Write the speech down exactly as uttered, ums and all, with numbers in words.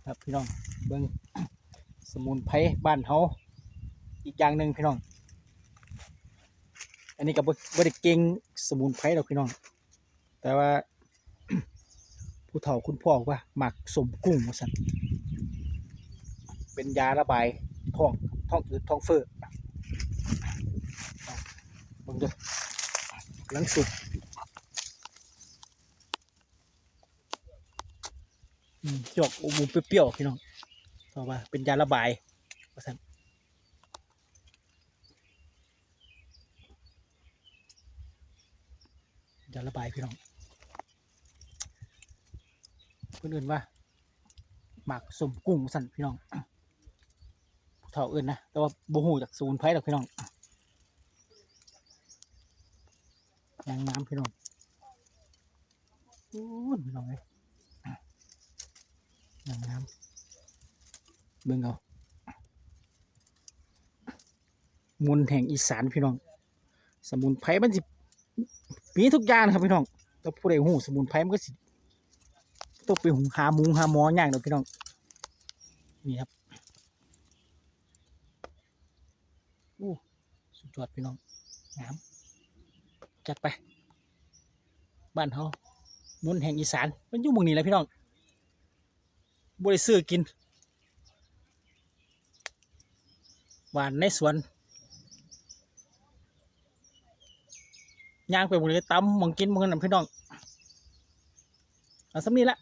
ครับพี่น้อง เบิ่งสมุนไพรบ้านเฮาอีกอย่างหนึ่งพี่น้อง อันนี้ก็บ่บ่ได้เก่งสมุนไพรดอกพี่น้อง แต่ว่า ผู้เฒ่าคุณพ่อว่าหมากส้มกุ้งว่าซั่น เป็นยาระบายท้อง ท้องอืดท้องเฟ้อ เบิ่งเด้อ กำลังสุก อืม จะออกอมๆเปรี้ยวๆพี่น้อง เพราะว่าเป็นยาระบายว่าซั่น ยาระบายพี่น้อง เพิ่นเอิ้นว่าหมากส้มกุ้งว่าซั่นพี่น้อง ผู้เฒ่าเอิ้นนะ แต่ว่าบ่ฮู้จักสมุนไพรดอกพี่น้อง ยางน้ำพี่น้อง อู้ยพี่น้องเอ้ย ยางน้ำ เบิ่งเอา มนต์แห่งอีสานพี่น้อง สมุนไพรมันสิมีทุกอย่างนะครับพี่น้อง แต่ผู้ใดฮู้สมุนไพรมันก็สิต้องไปหาหมูหาหมอยากดอกพี่น้อง นี่ครับ โอ้ สุดยอดพี่น้อง งาม จัดไป บ้านเฮา มนต์แห่งอีสาน มันอยู่หม่องนี้แหละพี่น้อง บ่ได้ซื้อกิน หว่านในสวน ย่างไปหม่องใดตำหม่องกินหม่องนั้นพี่น้อง เอาส่ำนี้ละ